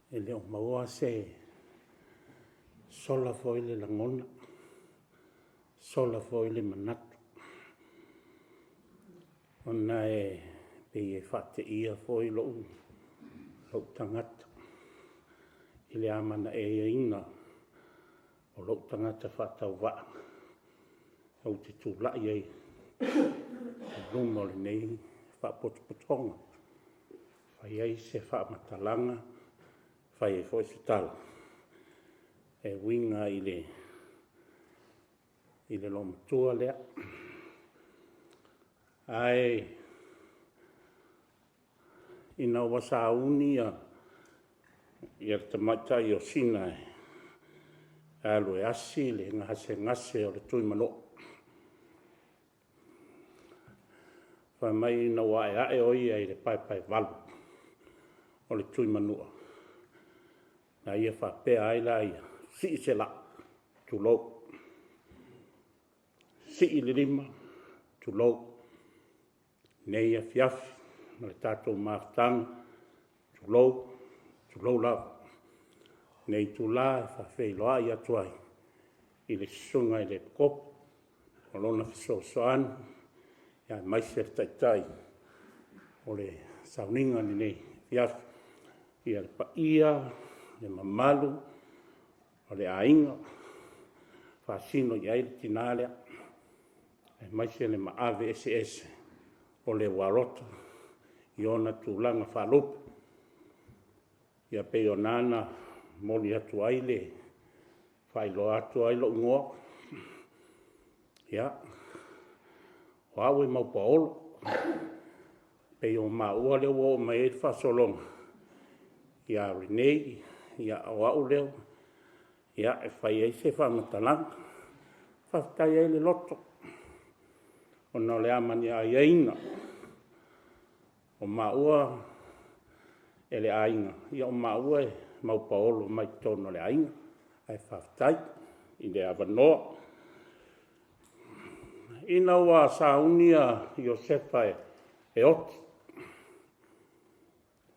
E le o maua se sola foi le lagona, sola foi le manatu, ona e pei e faateia foi lou tagata i le amanaiaina o lou tagata faatauvaa ou te tulai ai i luma o lenei faapotopotoga e fai ai se faamatalaga, e fai ai foi se tala e uiga i le loomatua lea. Ae ina ua sauni le tamaitai o Sina e alu e asi le gasegase o le Tuimano'o, fai mai ina ua aeae o ia i le paepaevalu o le Tuimanua, na ia faapea ai lea, sii se la'u, tulou, sii le lima, tulou. Lenei afiafi ma le tatou mafutaga, tulou, tulou lava. I lenei itula e faafeiloai atu ai i le Susuga i le Epikopo ma lona fesoasoani, aemaise le Taitai o le sauniga i lenei afiafi. Le paia ma le mamalu o le aiga e faasino i ai le tina lea, aemaise le maave eseese o le uaroto i ona tulaga faalupe. Ia pei o lena na momoli atu ai le faailoa atu ai lou igoa. Ia, o au e maupaolo, pei o maua lea ua oo mai i ai le faasologa, a o lenei, o au lea e fai ai se faamatalaga. E faafetai ai le loto, ona o le amanaiaina o maua e le aiga, ia o maua e maupaolo mai totonu o le aiga, ae faafetai i le avanoa. Ina ua sauni Iosefa e oti,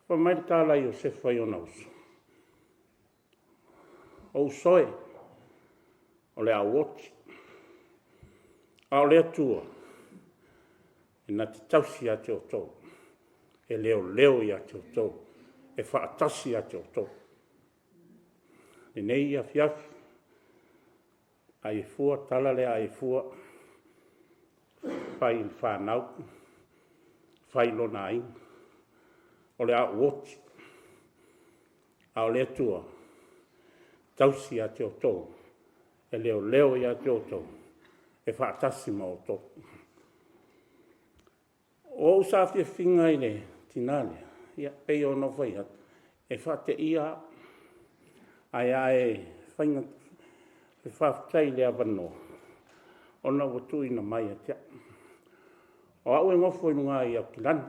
fai mai le tala a Iosefa i ona uso, “Ou uso e, o le a ou oti, a o le Atua e na te tausi ia te outou, e leoleo ia te outou, e faatasi ia te outou.” I lenei afiafi, o le tala lea a Aiefua, e fai i le fanau, fai i lona aiga, o le a ou oti, a o le Atua e tausi ia te outou, e leoleo ia te outou, e faatasi ma outou. O ou saafiafiga i le tina lea, e pei ona ou fai atu, e faateia au, ae faafetai i le avanoa ona ua tuuina mai ia te au. O au e nofo i luga i Aukilani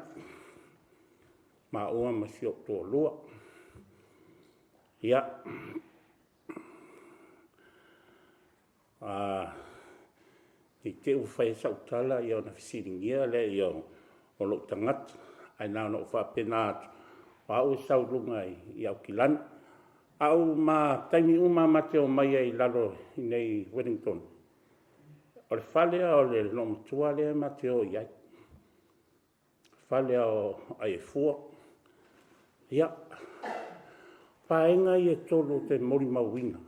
maua ma si ou toalua. Ia, ne i te i ua fai sau tala ona fesiligia lea o lou tagata, ae na ona ou faapena atu, o au e sau i luga i Aukilani. A o taimi uma lava ma te omai ai i lalo i inei i Ueligitone, o le fale o le loomatua lea ma te o i ai, le fale o Aiefua. Ia, o vaega ia e 3 ou te molimauina,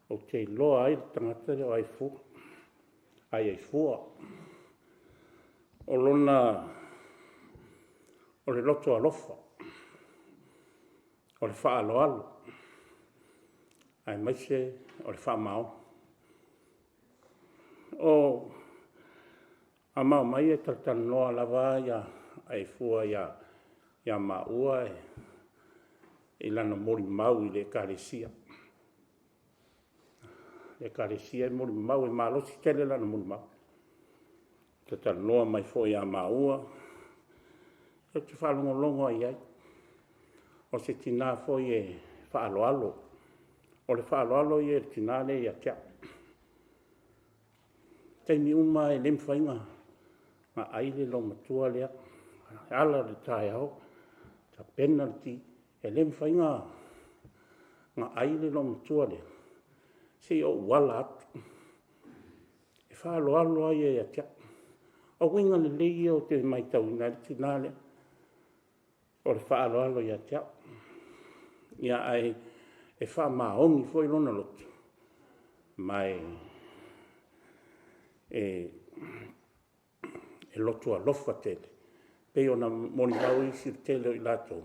ou te iloa ai le tagata lea o Aiefua. O le loto alofa, o le faaaloalo, aemaise o le faamaoni. A ma omai e talatalanoa lava Aiefua ia maua i lana molimau i le Ekalesia. O le Ekalesia e molimau, e malosi tele lana molimau. Talatalanoa mai foi ia maua, ou te faalogologo lava i ai. O se tina foi e faaaloalo. O le faaaloalo ia i le tina lea ia te au. O taimi uma lava e le mafai ona ai le loomatua lea, e ala i le taeao, tapena le ti, e le mafai ona Na ai le loomatua lea, se i ou ala atu. E faaaloalo lava ia ia te au. O uiga lelei ia ou te matauina ai le tina lea, o le faaaloalo ia te au. Ae faamaoni foi lona loto, ma e loto alofa tele, e pei ona molimau isi, o le tele o i latou,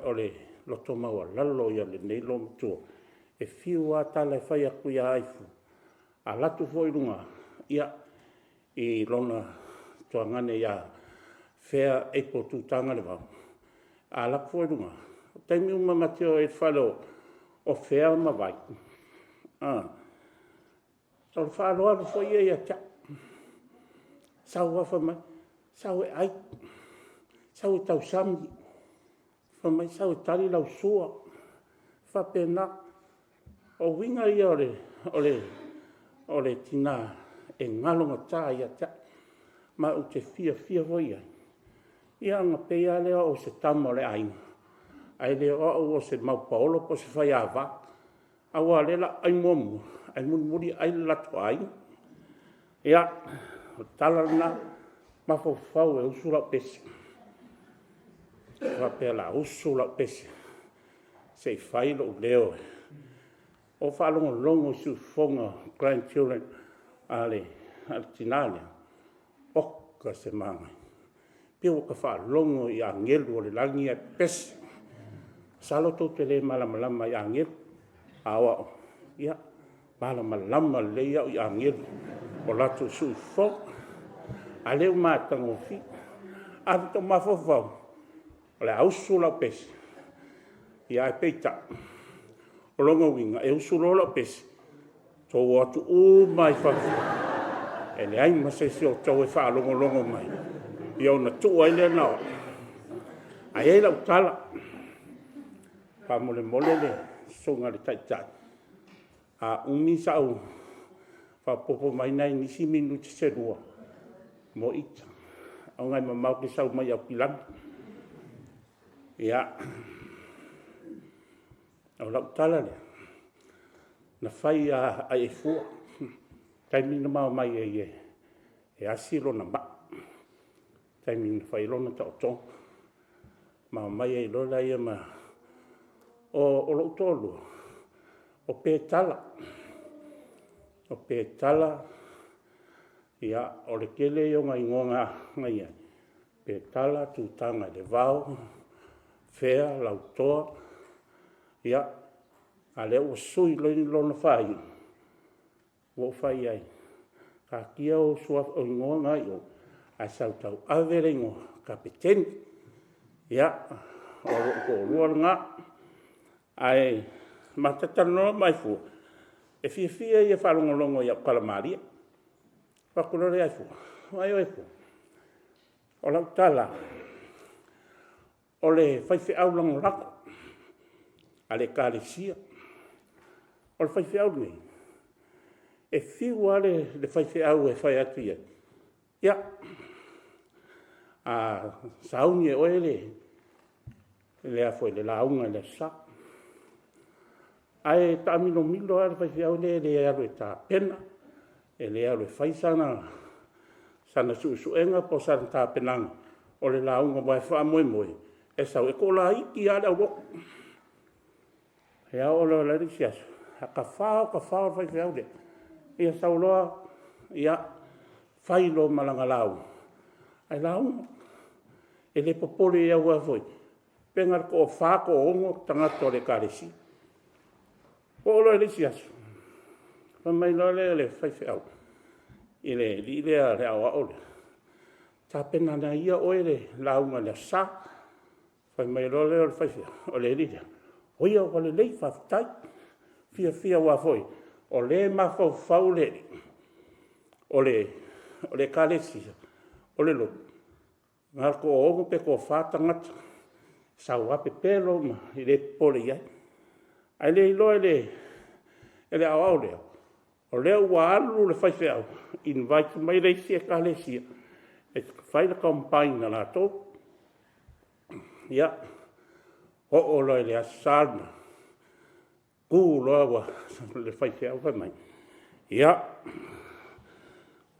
o le loto maualalo ia o lenei loomatua. E fiu lava tala e fai atu ia aifu, a alu atu foi i luga i lona tuagane ia Fea Apo Tutagalevao, a alu atu foi i luga, o taimi uma ma te o ai i le fale o Fea ma Vai, o le faaaloalo foi ia ia te au. Sau lava fai mai, sau e ai, sau e tausami, fai mai, sau e tali lau sua. E faapena. O uiga ia o le tina e galogata ia te au, ma ou te fiafia foi i ai, ia ona pei lava lea o se tama o le aiga, ae le o au o se maupaolo po o se faiava. Aua o lea o le a ou ai muamua, ae mulimuli ai le latou aiga. Ia, o le tala lena. Mafaufau e usu lau pese, faapea o le a usu lau pese se i fai lou leo. Ua ou faalogologo i siufofoga o grandchildren a le tina lea, oka se manaia, pei ua ta faalogo i agelu o le lagi ae pepesi. Masalo tou te le malamalama i agelu, a o au, ia, e malamalama lelei au i agelu, o latou siufofoga, a o lea ua matagofie. Ae ua ou mafaufau, o le a usu lau pese, ae peitai, o lona uiga, e usu loa lau pese, outou o atu uma lava i fafo, e leai ma se isi o outou e faalogologo mai, ia ona tuu ai lea na o au. Ae i ai lau tala, faamolemole le Susuga i le Taitai, a umi sau faaopoopo mai nai isi minute se 2 mo ita, ona e mamao ou te sau mai Aukilani. Ia, o lau tala lea, na fai lava a Aiaifua, i le taimi na ma omai ai e asi lona mai, le taimi na fai ai lona taotoga, ma omai ai loa lea ma… O lou toalua, o Petala, o Petala, ia, o le tele ia o igoa na i ai, Petala, Tutagalevao, Fea, Lautoa, a o lea ua sui lona faaigoa, ua ou fai i ai, taatia ou igoa na i o, ae sau e tauave le igoa Kapeteni. Ia, o lou toalua lena. Ae ma talatalanoa ma Aifua, e fiafia ia e faalogologo i au tala malie. Ou fai atu loa lea ia Aifua, vaai oe Aifua, o lau tala, o le faifeau lagolago a le Ekalesia. O le faifeau lenei, e fiu lava le faifeau e fai atu i ai, ia, a sauni e oe le lauga i le Aso Sa, ae taamilomilo lava le faifeau lea e le alu e tapena, e le alu e fai sana suesuega po o sana tapenaga o le lauga, aua e faamoemoe e sau, e toalaiti lava le aulotu. Ia oo loa i le isi aso, ia tafao tafao le faifeau lea, ia sau loa fai loa ma lana lauga, ae lauga. E le popole aua foi pe na o le toafa toaono tagata o le Ekalesia. Oo loa i le isi aso, fai mai loa lea o le faifeau i le alii lea le aoao lea, tapena ia oe le lauga i le Aso Sa. Fai mai loa lea o le alii lea, oi ia ua lelei faafetai. Fiafia aua foi o lea e mafaufau le alii, o le Ekalesia, o le lotu, na o le toaono pe toafa tagata, sau lava pepelo ma e le popole i ai. Ae le iloa e le aoao lea, o lea ua alu le faifeau invite mai le isi Ekalesia e fai le combine a latou. Ia, oo loa i le Aso Sa Tu loa le faifeau fai mai, ia,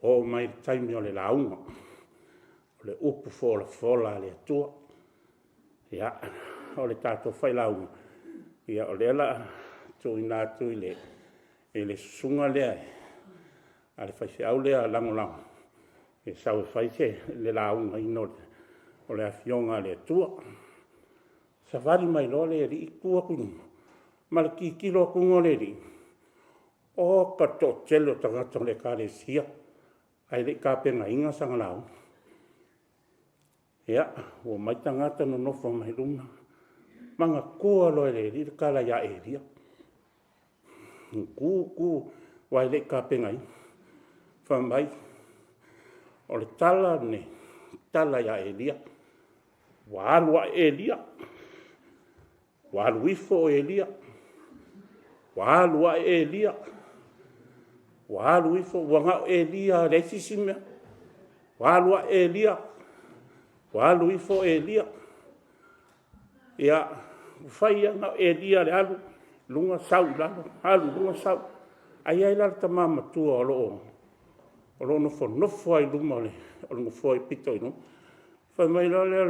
ua oo mai le taimi o le lauga, o le upu folafola a le Atua. Ia, o le tatou failauga, o lea o le a tuuina atu i le susuga lea a le faifeau lea lagolago e sau e fai le lauga o le Afioga a le Atua. Savali mai loa le alii tu atu i luga, ma le tilotilo atu a le alii, oka le toatele o tagata o le Ekalesia ae le i tapenaina sana lauga. Ia, ua omai tagata nonofo mai luma, manatua loa e le alii le tala ia Eli'a, na tu tu aua e le i tapenaina. Fai mai, o le tala lenei, o le tala ia Eli'a, ua alu ae Eli'a, ua alu ifo Eli'a, ua alu ae Eli'a, ua alu ifo, ua na o Eli'a lava e leai se isi mea. Ua alu ae Eli'a, ua alu ifo Eli'a. Ia, ua fai lava na o Eli'a le alu i luga sau i lalo, alu i luga sau. Ae i ai la le tama matua o lo o nofonofo lava i luma o le nofoa i le pito i luma. Fai mai loa lea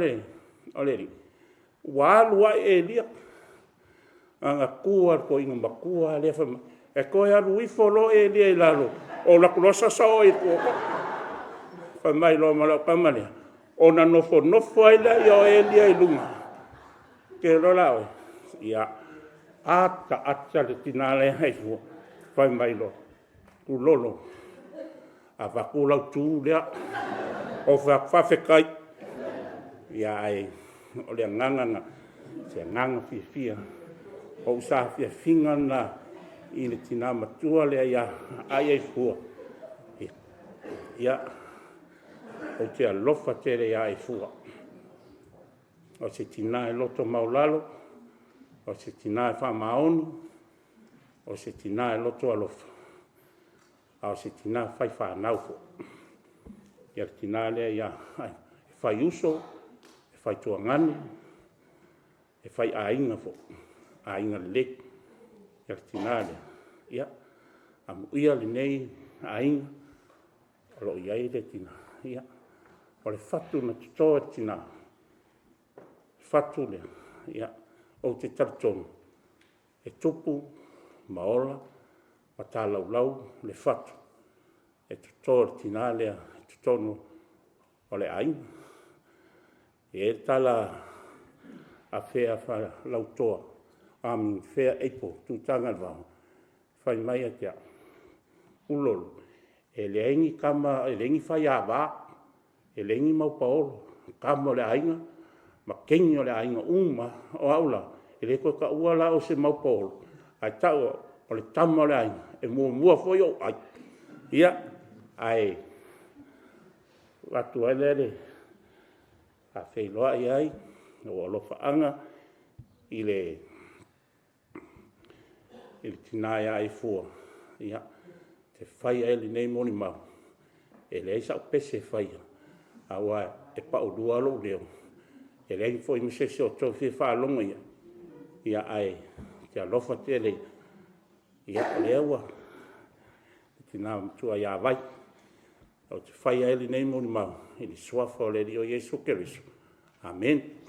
o le alii, ua alu ae Eli'a. Na ona tu lava o le toeaina matua lava lea fai mai, e toe alu ifo loa Eli'a i lalo, ou alu atu loa sasa oe i tua. Fai mai loa ma lau tama lea, ona nofonofo ai lea o Eli'a i luga, ou te iloa la oe, ia ataata le tina lea i tua fai mai loa, Pulolo, avatu lau tu lea. Ou fai atu, faafetai. Ae o le agaga lena, o se agaga fiafia. O ou saafiafiga na i le tina matua lea ia Aiaifua. Ia, ou te alofa tele ia Aifua, o se tina e loto maualalo, o se tina e faamaoni, o se tina e loto alofa, a o se tina fai fanau foi. Le tina lea e fai uso, e fai tuagane, e faiaiga foi, o aiga lelei. Le tina lea, ia amuia lenei aiga o lo o i ai le tina. Ia, o le fatu na toto e le tina, o le fatu lea, ou te talitonu e tupu ma ola ma talaulau le fatu e toto e le tina lea i totonu o le aiga. E i ai le tala a Fealautoa Fea Ape Tutagaivao, fai mai ia te au, “Pulolo, e leai ni tama, e leai ni faiava, e leai ni maupaolo, o tama o le aiga ma teine o le aiga uma lava. O au la, e le toe taua la oe o se maupaolo, ae tau o au o le tama o le aiga, e muamua foi ou ai.” Ia, ae avatu ai lea le faafeiloai ai i ou alofaaga i le tina ia Aifua e fai ai lenei molimau. E leai sau pese e faia, aua e paulua lou leo, e leai foi ma se isi o toe fia faalogo i ai, ae ou te alofa tele o lea ua… le tina matua ia Vai. Ou te faia ai lenei molimau i le suafa o le Alii o Iesu Keriso. Amene.